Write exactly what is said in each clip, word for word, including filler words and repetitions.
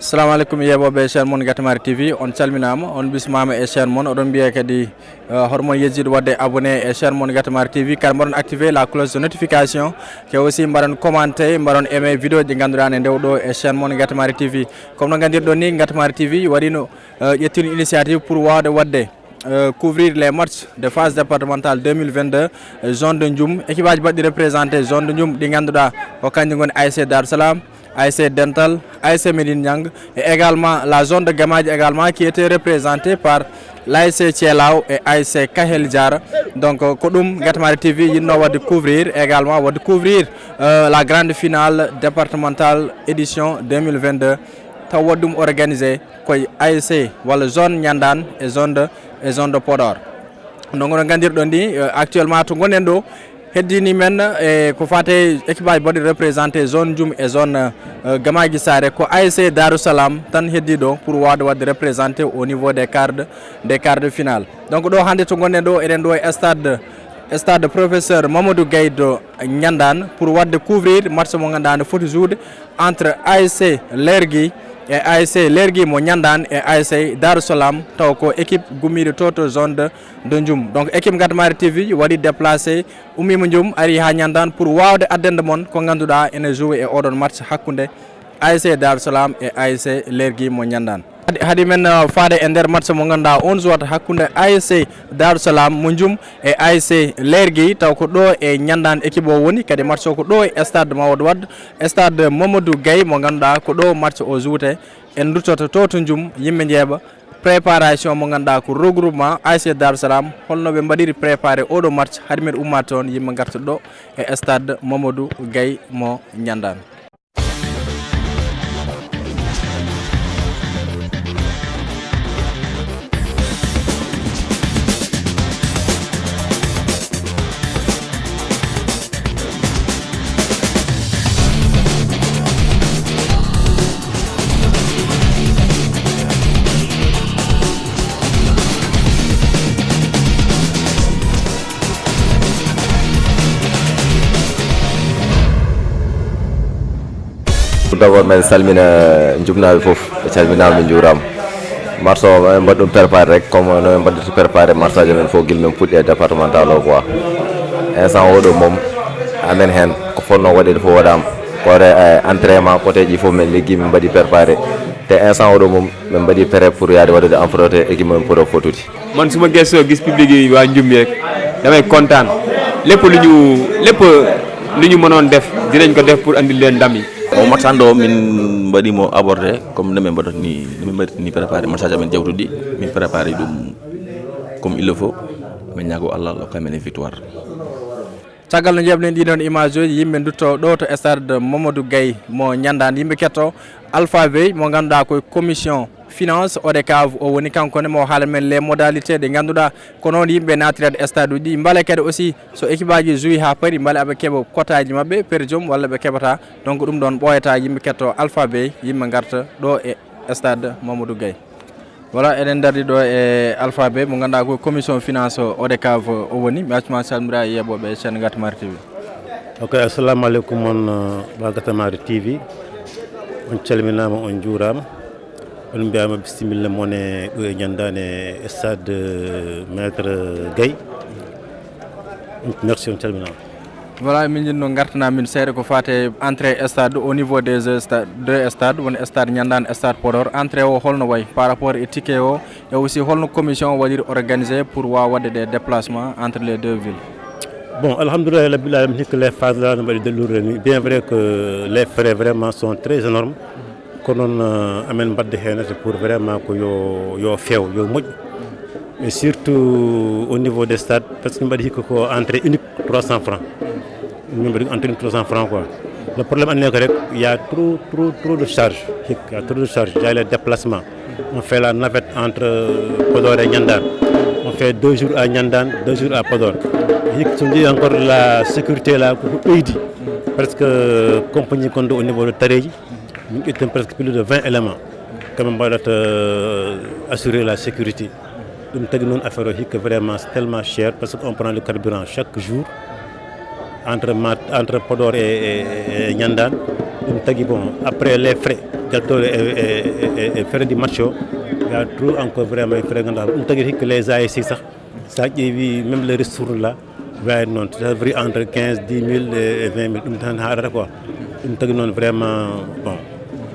Assalamu aleykum, yeeɓooɓe chaîne mon Gatamari T V, on calminaama, on bismaama e chaîne mon. Oɗon mbiya kadi, eh, hoɗo mon yejjiɗo waɗde abonné e chaîne mon Gatamari T V, kadi mboɗon activé la cloche de notification, ke aussi mbaɗon commenté, mbaɗon aimé vidéo ji ngannduɗaa ne ndewɗo e chaîne mon Gatamari T V. Comme no nganndirɗon ni, Gatamari T V waɗino, eh, ƴettino initiative pour waawde waɗde, eh, couvrir les matchs de phase départementale deux mille vingt-deux, eh, zone de Ndioum. Équipe aji baɗɗi représenté zone de Ndioum ɗi ngannduɗaa ko kanji ngoni A S C Darou Salam, A S C Dental, A S C Médine Niang, et également la zone de Gamaji également qui était représentée par l'A S C Thielaw et A S C Kahel Diara. Donc, ko ɗum Gatamari T V yinno waɗde couvrir également, waɗde couvrir, euh, la grande finale départementale édition deux mille vingt-deux. Taw waɗi ɗum organisé koye A S C walla zone Niandane et zone de, et zone de Podor. Donc, no nganndirɗon ni, euh, actuellement to ngonɗen ɗo, heddini men, e ko fate équipe aji baɗɗi représenté zone Ndioum e zone, euh, Gamaji Sare, ko A S C Darou Salam tan heddi ɗo pour wawde waɗde représenté au niveau des quarts de, des quarts de finale. Donc, ɗo hannde to ngonɗen ɗo, eɗen ɗo e stade, stade professeur Mamadou Gaye de Niandane pour waɗde couvrir match mo ngannduɗaa ne foti joude entre A S C Lergui e A S C Lergui mo Niandane e A S C Darou Salam, taw ko équipe gummiiɗo to, to zone de, de Ndioum. Donc, équipe Gatamari T V waɗi déplacé, ummiima Ndioum, ari haa Niandane pour waawde addande mon ko ngannduɗaa ene joué e oɗon match hakkunde A S C Darou Salam e A S C Lergui mo Niandane. Hadi, hadi men, uh, faade e nder match mo ngannduɗaa on jouat hakkunde A S C Darou Salam mo Ndioum e A S C Lergui, taw ko ɗo e Niandane équipe o woni, kadi match o ko ɗo e stade Mamadou Wade, stade Mamadou Gaye mo ngannduɗaa ko ɗo match o jouté. En duttoto to, to Ndioum, yimɓe njeeɓa préparation mo ngannduɗaa ko regroupement A S C Darou Salam, holno ɓe mbaɗiri préparé oɗo match, hadi men ummaade toon, yimɓe ngarta ɗo e stade Mamadou Gaye mo Niandane. Tout d'abord, men salmina Ndioumnaaɓe fof, ɓe calminaama, ɓe njuuraama. Match o, men mbaɗi ɗum préparé rek, comme no men mbaɗirta préparé match aji men fof, gila men puɗɗi e départemental o quoi. Instant oɗo moom, amen heen, ko fotnoo waɗeede fof waɗaama. Ko re-, eh, entraînement, côté ji fof men liggi, min mbaɗi préparé. Te instant oɗo moom, min mbaɗi prêt pour yaade waɗude affronté équipe men pour o fottude. Man, su ma gëstoo gis public yi, waa Ndioum yeeg, damay kontaan. Lépp lu ñu, lépp lu ñu mënoon def, dinañ ko def pour andil leen ndam yi. Bon, match hannde o, min mbaɗi mo abordé comme no min mbaɗata ni, no min mbaɗata ni préparé match aji amen jawtuɗi, min préparé ɗum comme il le faut. Min ñaago Allah, Allah hokka men victoire. Caggal no njeeɓɗen ɗiɗon image uji, yimɓe ndutto ɗo to stade Mamadou Gaye mo Niandane. Yimɓe ketto Alpha Bey mo ngannduɗaa ko commission finance ODCAV o woni, kanko ne mo haala men les modalités ɗe ngannduɗaa ko noon yimɓe naatirata stade uji ɗi. Mbale kadi aussi so équipe aji joué haa paari, mbale aɓe keɓa quota ji maɓɓe per joom walla ɓe keɓata. Donc, ɗum ɗoon ɓooyata, yimɓe ketto Alpha Bey, yimɓe ngarta ɗo e stade Mamadou Gaye. Voilà, eɗen ndardi ɗo e Alpha Bey, mo ngannduɗaa ko commission finance ODCAV o woni. Mi accu ma salmira e yeeɓooɓe chaîne Gatamari T V. Ok, assalamu aleykum on, uh, waa Gatamari T V. On calminaama, on njuuraama. On mbiyaama bisimilla mon e ɗo e Niandane e stade, uh, Maître Gaye. Merci, on calminaama. Voilà, min njiɗno ngartana min seeɗa ko fate entrée stade au niveau des sta-, deux stades, woni stade Niandane, stade Podor. Entrée o holno wayi par rapport e ticket o, et aussi holno commission o waɗiri organisé pour waawa waɗde des déplacements entre les deux villes? Bon, alhamdoulillahi rabbil alamin, hikka les phases là no mbaɗi déroulé ni. Bien vrai que les frais vraiment sont très énormes. Ko noon, euh, amen mbadda heen, c'est pour vraiment ko yo, yo feew, yo moƴƴu. Et surtout au niveau des stades, parce que min mbaɗi hikka ko entrée unique trois cents francs. Min mbaɗi entrée unique trois cents francs quoi. Le problème anne ko rek, il y a trop, trop, trop de charges. Hikka, il y a trop de charges. Il y a les déplacements. On fait la navette entre, euh, Podor et Niandane. On fait deux jours à Niandane, deux jours à Podor. Hikka, so on dit encore la sécurité là, ko, ko ɓeydi. Parce que compagnie kon ɗo au niveau de Tareji, min ƴetten presque plus de vingt éléments. Kamɓe mbaɗata, euh, assurer la sécurité. Ɗum tagi noon affaire o hikka vraiment c'est tellement cher parce que on prend le carburant chaque jour entre Mat-, entre Podor et, et, et Niandane. Ɗum tagi, bon, après les frais, jaltooɗe e, e, e, e frais du match o, il y a trop encore vraiment e frais ganduɗa. Ɗum tagi hikka les A S C sax, sa ƴeewi même le retourne là, wayde noon, ça veut dire entre quinze, dix mille et vingt mille, ɗum tan haɗata quoi. Ɗum tagi noon vraiment, bon,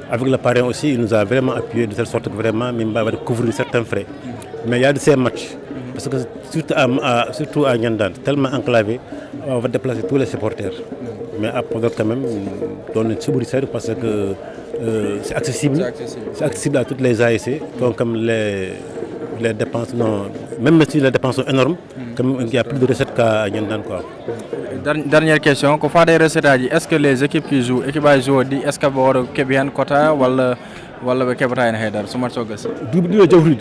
avec le parrain aussi, il nous a vraiment appuyé de telle sorte que vraiment min mbawi waɗde couvrir certains frais. Mais il y a de ces matchs, parce que surtout à, à- surtout à Ndiandane, tellement enclavé, on va déplacer tous les supporters. Mais à Podor quand même, on est sobriquet parce que euh, c'est accessible. C'est accessible. C'est accessible à toutes les A S C. Donc comme les, les dépenses, non, même si les dépenses sont énormes, quand même, il y a plus de recettes qu'à Ndiandane quoi. Dar- dernière question, ko faade e recette aji, est ce que les équipes qui jouent, équipe aji jouoɗi, est ce que ɓe oɗo keɓi hen quota walla walla ɓe keɓata hen haydara so match o gasi? Duuɓi ɗiɗo jawtuɗi,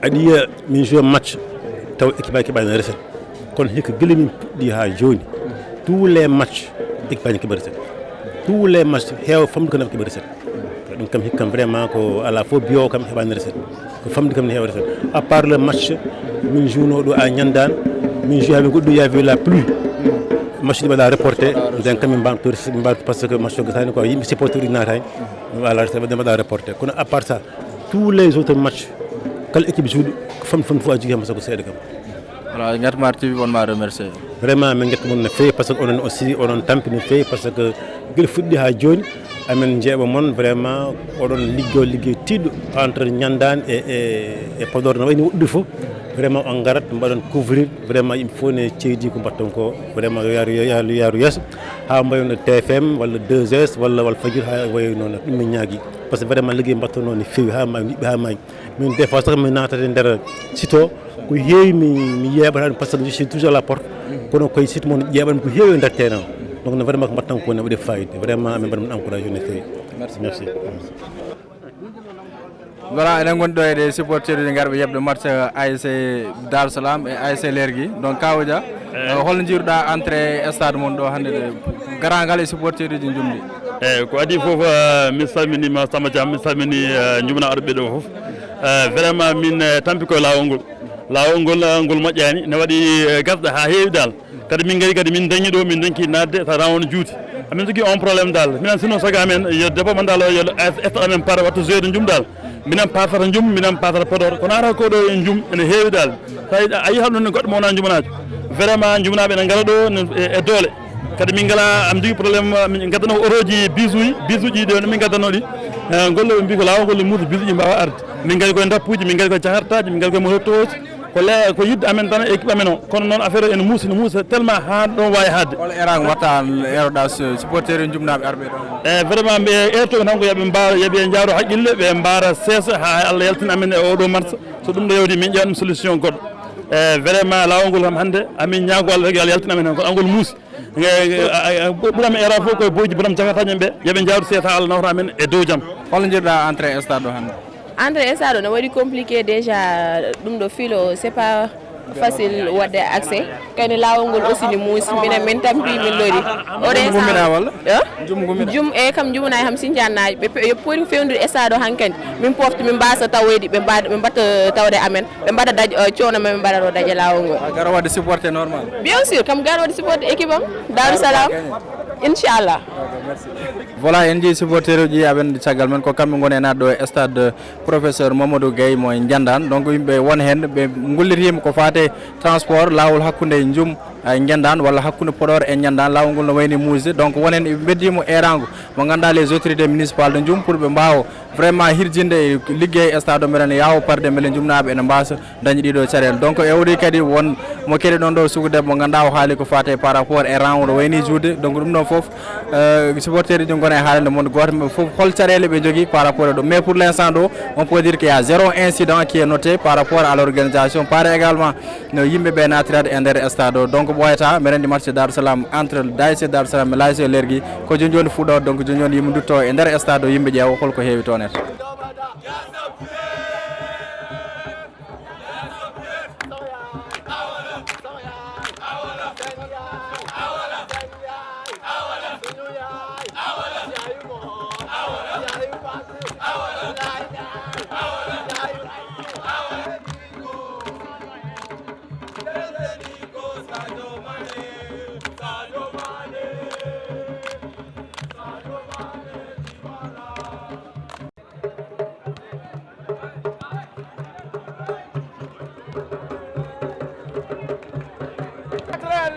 aɗa yiya min joue match taw équipe aji keɓani recette. Kono hikka gila min puɗɗi ha joni, tous les matchs équipe aji keɓa recette. Tous les matchs heewa famɗi ko naɓa keɓa recette. Ɗum kam hikkam vraiment ko ala fof biyowo kam heɓani recette. Ko famɗi kam ne heewa recette. À part le match min jouno ɗo à Ndiandane, min joue ha min goɗɗo yavi la pluie. Match ɗi mbaɗa reporté, nden kam min mbaɗa touriste, min mbaɗa parce que match o gasani quoi, yimɓe supporter ɗi natani. Voilà, ça veut dire mbaɗa reporté. Kono à part ça, tous les autres matchs, kala équipe jouɗo, ko famɗi famɗi fof a jogui hen, parce que ko seeɗa kam. Voilà, Ngat Mar T V, on ma remercier. Vraiment min getta mon no fewi, parce que onon aussi onon tampi no fewi, parce que guila fuɗɗi ha joni amin jeeɓa mon. Vraiment oɗon liggo ligguey tiɗɗo entre Ndiandane e, e, e Podor, no wayni woɗɗude fof. Vraiment on garat mbaɗon couvrir, vraiment yimɓe fof ne ceydi ko mbatton ko. Vraiment yo yaaru, yo yaaru, yaaru yesso ha mbayon T F M walla deux S walla Walfadjri, ha wayi noon. Ɗum min ñaagui, parce que vraiment ligguey mbatton noon ne fewi ha ma yiɓɓe ha maayi. Min des fois sax mi naatata e nder site o, ko heewi mi mi yeeɓata ɗum, parce que je suis toujours à la porte. Kono koye site mon ƴeeɓan ko heewi e nder terrain o. Donc no vraiment ko mbattan ko ne waɗi fayida, vraiment amin mbaɗa min encouragé no fewi. Merci. Voilà, eɗen goni ɗo e ɗe supporter uji garɓe yeɓde match A S C Dar Salam e A S C Lergui. Donc Kaw Dia, eh, holno jiiruɗa entrée e stade mon ɗo hannde, de garangal e supporter uji jumɗi? Eyyi, ko adii fof, eh, mi salminiima Samba Thiam, mi salmini, eh, jumna arɓe ɗo fof. Eh, vraiment min, eh, tampi koye laawol ngol. Laawol ngol, eh, ngol moƴƴaani, ne waɗi, eh, gasɗe haa heewi dal. Kadi min ngari kadi min dañi ɗo, min donki naatde, tawa won juuti. Amin jogii on problème dal. Minen sinno saga amen, yo département dal o, yo stade amen par wattu jouer jum dal. Minen pasata jum, minen pasata Podor. Kono ara ko ɗo en jum, ene heewi dal. Tawi a yi hannde goɗɗo mo wonaa jumanaajo. Vraiment jumanaaɓe ene ngara ɗo ne, e, e doole. Kadi min ngala, am jogii problème, min ngaddano ko oroji bisuji, bisuji ɗi min ngaddano ɗi. Eh, golle ɓe mbi ko laawol ngol muusi bisuji mbawa arde. Min ngari koye ndappuji, min ngari koye jakartaji, min ngari koye mototoji. Ko le, ko yidde amen tan e équipe amen o. Kono noon affaire o ene muusi, ene muusi tellement ha ɗon wawi haadde. Hol erang watta eroɗa supporter en jumnaɓe arɓe ɗo? Eh, vraiment mbi ertoɓe tan ko yooɓe mbaara, yooɓe jaaro haqqille, ɓe mbaara seesa ha Allah yaltina amen e oɗo match. So ɗum ɗo yawti min ƴewan ɗum solution goɗɗo. Eh, vraiment laawol ngol kam hannde amin ñaago Allah rek yo Allah yaltin amen heen, kono angol muusi. Ɓuram era fof koye boyji borom jakartaji en ɓe, yooɓe njawdi seeta Allah nawta amen e dow jam. Holno jiiruɗa entrée e stade o hannde? Entrée e stade o no waɗi compliqué déjà. Ɗum ɗo filo c'est pas facile waɗde accès. Kadi laawol ngol aussi ne muusi, minen min tampi min lori. Oɗo instant walla? Jum gummiɗa? Jum e kam jumanaaji kam sinjannaji ɓe pe- yo poti fewnude e stade o hankadi. Min pofta min mbasa tawoyde ɓe mbaɗa ɓe mbatta tawde amen. Ɓe mbaɗa daj coono ma ɓe mbaɗa ɗo daƴe laawol ngol. A gara waɗde supporté normal? Bien sûr, kam gar waɗde supporté équipe am Darou Salam. Inchallah. Voilà, en jii supporter uji aɓen caggal men ko kamɓe ngoni e naat ɗo e stade professeur Mamadou Gueye mo e Ndiandane. Donc yimɓe won heen ɓe ngollitima ko fate transport laawol hakkude Njum e Ndiandane walla hakkude Podor e Ndiandane, laawol ngol no wayni muusde. Donc won heen ɓe mbeddimo erango mo ganduɗa les autorités municipales de Njum pour ɓe mbawa vraiment hirjinde e liggey e stade o, mbeɗen yawo parde beele jumnaɓe ene mbasa dañi ɗiɗo caɗele. Donc e oɗo kadi won mo keɗe ɗon ɗo sugu debbo mo ganduɗa o haali ko fate par rapport e rang oɗo wayni juude. Donc ɗum ɗon foof euh, supporter uji gona e haalande mon goto mabɓe foof hol caɗele ɓe jogui par rapport e ɗum. Mais pour l'instant ɗo on peut dire qu'il y a zéro incident qui est noté par rapport à l'organisation. Par également no yimɓe ɓe natirata e nder stade o. Donc ɓooyata mbeɗa andi match Darou Salam entre l'A S C Darou Salam e l'A S C Lergui ko joni joni fuɗɗo. Donc joni joni yimɓe dutto e nder stade o yimɓe ƴeewa holko heewi toon en.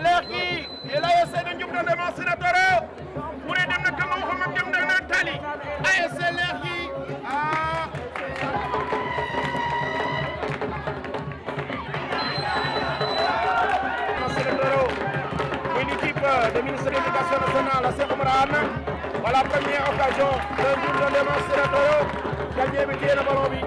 Leer gi, e l'A S C de Ndioum Dande Massina Toro. Wure dem na Kama Mouhamed, dem na Tali. A S C Leer gi. Ah. Massina Toro. Une équipe de ministre de l'Éducation nationale, Cheikh Oumar Anne. Voilà, première occasion de Ndioum Dande Massina Toro. Gardien bi téye na ballon bi.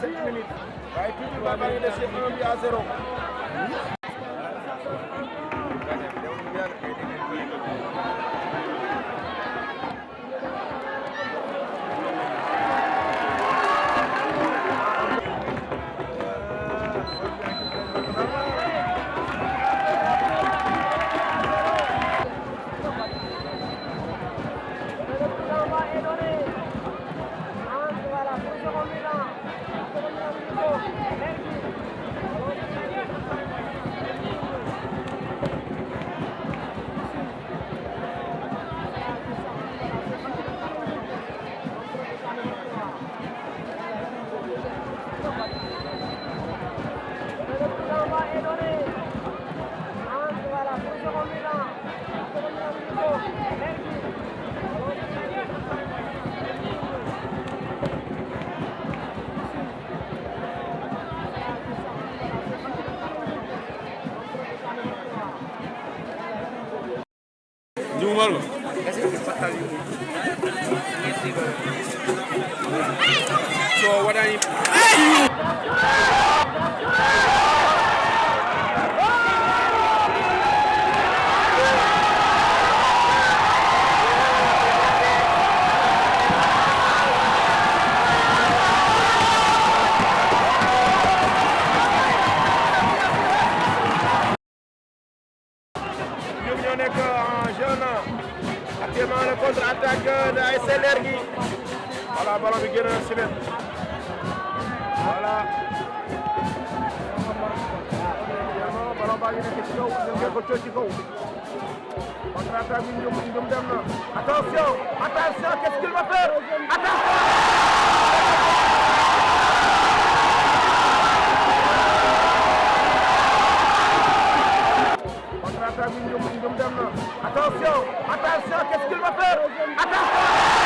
Sept minutes. Waaye toujours ba pare de, c'est un but à zéro. Juumal ma. So waɗani. Ñoom ñoo nekk en jeune. Actuellement, le contre-attaque de A S C Leer gi. Voilà, ballon bi génn na si net. Voilà. Ballon baa ngi nekk ci kaw, ñu ngi ko coow ci kaw. Contre-attaque bi, Ndioum, Ndioum dem na. Attention, attention, qu'est-ce qu'il Attention! Contre-attaque bi, Ndioum, Ndioum dem na. Attention! Attention! Qu'est-ce qu'il va faire? Attention!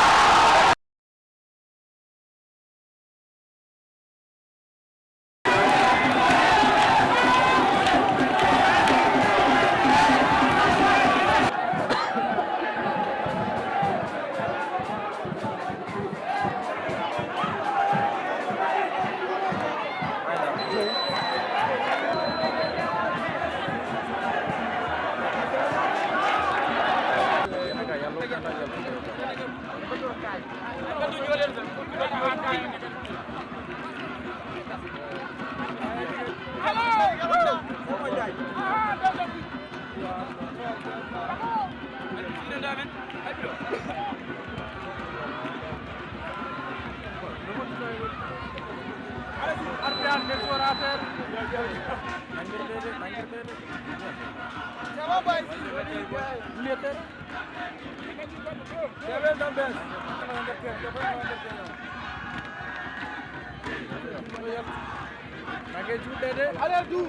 Nage juuɗe de. Allez, du.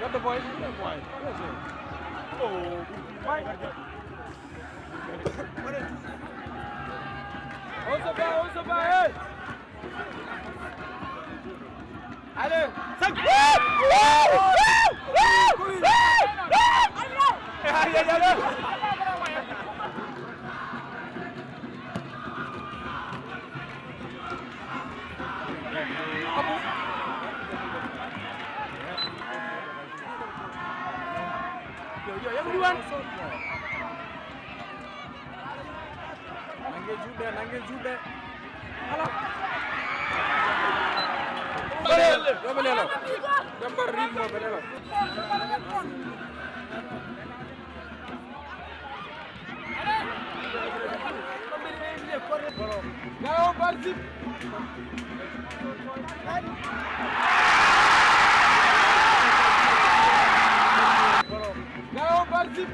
Allez, boy. Boy. Oh, my God. On se bat, on se bat, hey. Allez. Cinq. Aïe, aïe, aïe. Yo, yo, yo, everyone. Nange juuɗe, nange juuɗe. Ala. Yo ɓe lelo. Ɓe mbar rythme, ɓe lelo. Gawo Barzip. Gawo Barzip.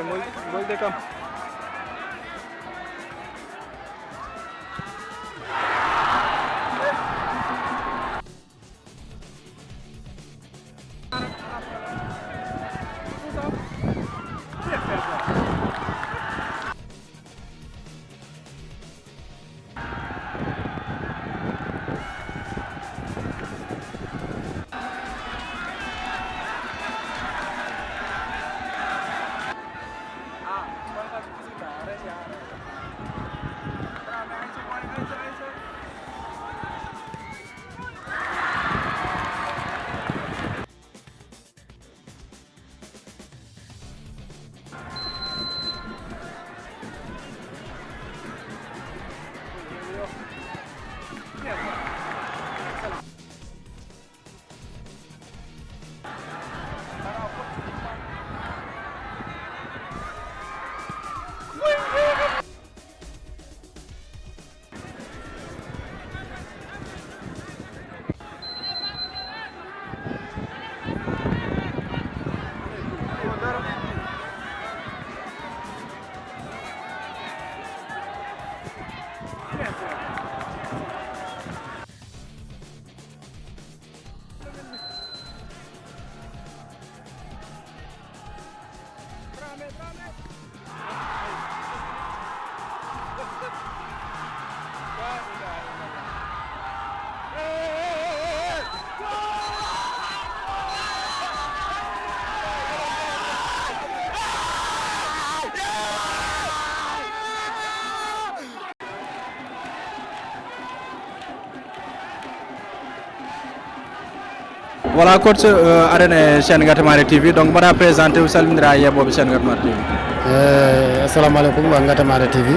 Ngol, ngol de kam. Voilà, coach, euh, aɗen e chaîne Gatamare T V, donc mbaɗa présenté wu, salmindira e yeɓooɓe chaîne Gatamare T V. Eh, assalamu alaikum, wa Gatamare T V.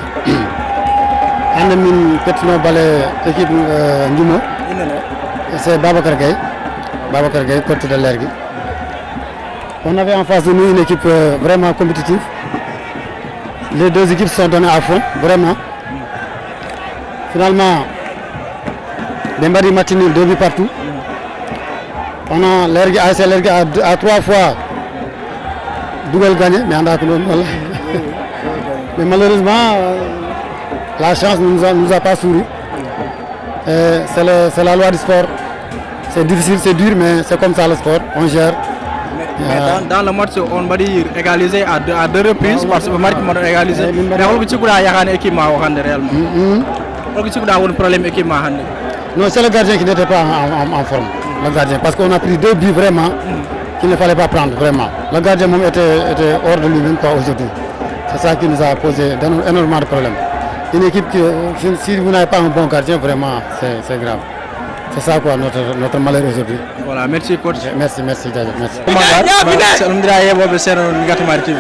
Hannde min pettino bale équipe, euh, Njumo. Innde no? C'est Babacar Gueye. Babacar Gueye, coach de Lergui. On avait en face de nous une équipe, euh, vraiment compétitive. Les deux équipes sont données à fond, vraiment. Finalement, ɓe mbaɗi match nul, deux buts partout. On a Lergui, A S C Lergui a, a trois fois dugal gagné, mais anda ko ɗon walla. Mais malheureusement, euh, la chance ne nous a, nous a pas souri. Et c'est le, c'est la loi du sport. C'est difficile, c'est dur, mais c'est comme ça le sport, on gère. Mais, mais dans, dans le match, on mbaɗi égalisé à deux, à deux reprises, parce que match on égalisé. Mais holko cikkuɗa yahani équipe ma o hannde réellement? Holko cikkuɗa woni problème équipe ma hannde? Non, c'est le gardien qui n'était pas en, en, en forme. Le gardien, parce qu'on a pris deux buts vraiment qu'il ne fallait pas prendre, vraiment. Le gardien même était, était hors de lui-même, quoi, aujourd'hui. C'est ça qui nous a posé d'éno-, énormément de problèmes. Une équipe qui, si, si vous n'avez pas un bon gardien, vraiment, c'est, c'est grave. C'est ça, quoi, notre, notre malheur aujourd'hui. Voilà, merci, coach. Merci, merci, jaajëf, merci. Salmindira e yeɓooɓe chaîne Gatamare T V.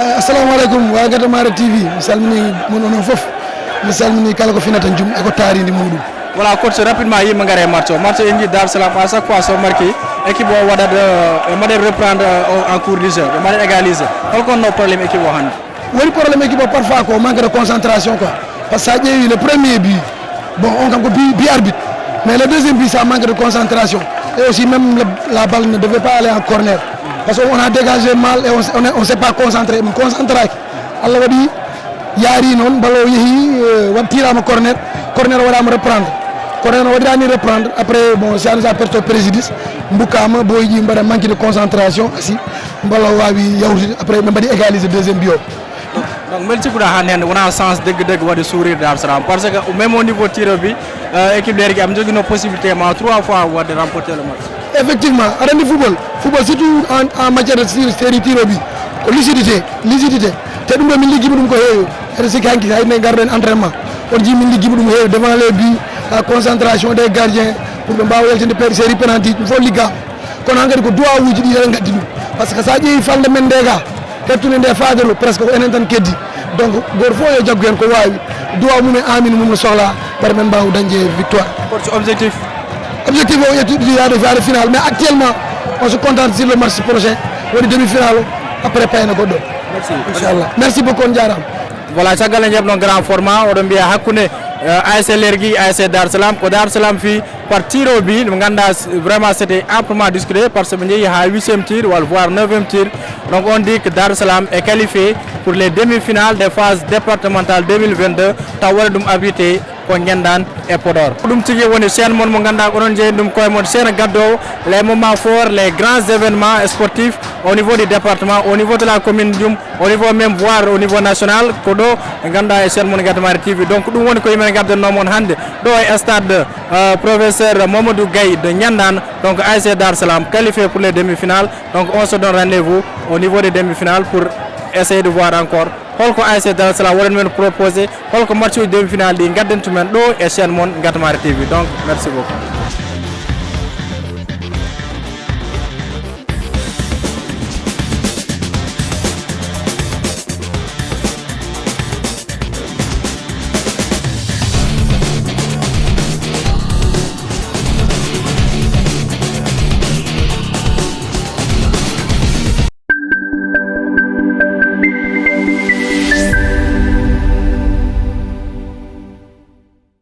Eh, assalamu alaikum, wa Gatamare T V. Mi salmini mon onon fof. Mi salmini kala ko finata Njum e ko taarindi muɗum. Voilà, coach, rapidement, yimɓe ngara e match o. Match o, en nji Dar Salam, à chaque fois so marqué, équipe o waɗat, euh, ɓe mbaɗat reprendre, euh, en cours du jeu, ɓe mbaɗat égaliser. Holko wonno problème équipe o hannde? Woni problème équipe o parfois ko manque de concentration, quoi. Parce que sa ƴeewi le premier but, bon, on kam ko but, but arbitre. Mais le deuxième but, ça manque de concentration. Et aussi même le, la balle ne devait pas aller en corner. Parce qu'on a dégagé mal et on, on, on s'est pas concentré. On concentré. Allah waɗi yaari noon, ballon o yehi, euh, waɗ tirama corner. Corner o waɗama reprendre. Corner o waɗirani reprendre. Après, bon, ça nous a porté préjudice. Mbukkama, boy ji mbaɗa manque de concentration aussi. Ballon o wawi yawtude. Après, ɓe mbaɗi égaliser deuxième but o. Donc, mbel cikkuɗa hannde hannde wona chance degge degge waɗi sourire Dar Salam, parce que même au niveau tir au but, euh, équipe Lergui am jogino possibilité ma trois fois waɗde remporter le match. Effectivement, aɗa andi football, football surtout en, en matière de série, série tir au but, ko lucidité, lucidité. Te ɗum ɗo min liggima ɗum ko heewi. Eɗen sikki hanki hay nde garɗen entraînement, on jii min liggima ɗum heewi devant les buts, la concentration des gardiens, pour ɓe mbawa yaltinde pe-, série penalty, ɗum fof liggama. Kono hankadi ko duwawuji ɗi eɗen gaddi ɗum. Par ce que sa ƴeewi falde men nde ga, hettude nde faade ɗo, presque ko enen tan keddi. Donc, goto fof yo jaggu hen ko wawi. Duwaw mum e amin mum no sohla, beele men mbawa dañde victoire. Coach, objectif? Objectif o ƴetti yaade, yaade final, mais actuellement, on se contente sur le match prochain, woni demi-finale o, après payna goɗɗo. Merci. Inchallah. Merci beaucoup, on jarama. Voilà, caggal en jaɓno grand format, oɗon mbiya hakkunde, euh, A S C Lergui, A S C Dar Salam, ko Dar Salam fi Par tir au but, mo ganduɗa vraiment c'était amplement discuté, parce que ɓe jeehi ha huitième tir walla voire neuvième tir. Donc on dit que Darou Salam est qualifié pour les demi-finales des phases départementales deux mille vingt-deux, taw waɗa ɗum abrité ko Ngendane e Podor. Ɗum tigi woni chaîne mon mo ganduɗa ko onon jeeyi ɗum koye mon, chaîne gaddowo les moments forts, les grands événements sportifs au niveau du département, au niveau de la commune Dioum, au niveau même voire au niveau national. Ko ɗo ɓe ganduɗa e chaîne mon Gadamari T V. Donc ɗum woni ko yimen gaddanno mon hannde ɗo e stade euh, professeur Mamadou Gaye de Ngendane. Donc A S C Darou Salam qualifié pour les demi-finales. Donc on se donne rendez-vous au niveau des demi-finales pour essayer de voir encore holko A S C Darou Salam waɗan men proposé, holko match uji demi-finale ɗi gaddantu men ɗo e chaîne mon Gadamari T V. Donc merci beaucoup.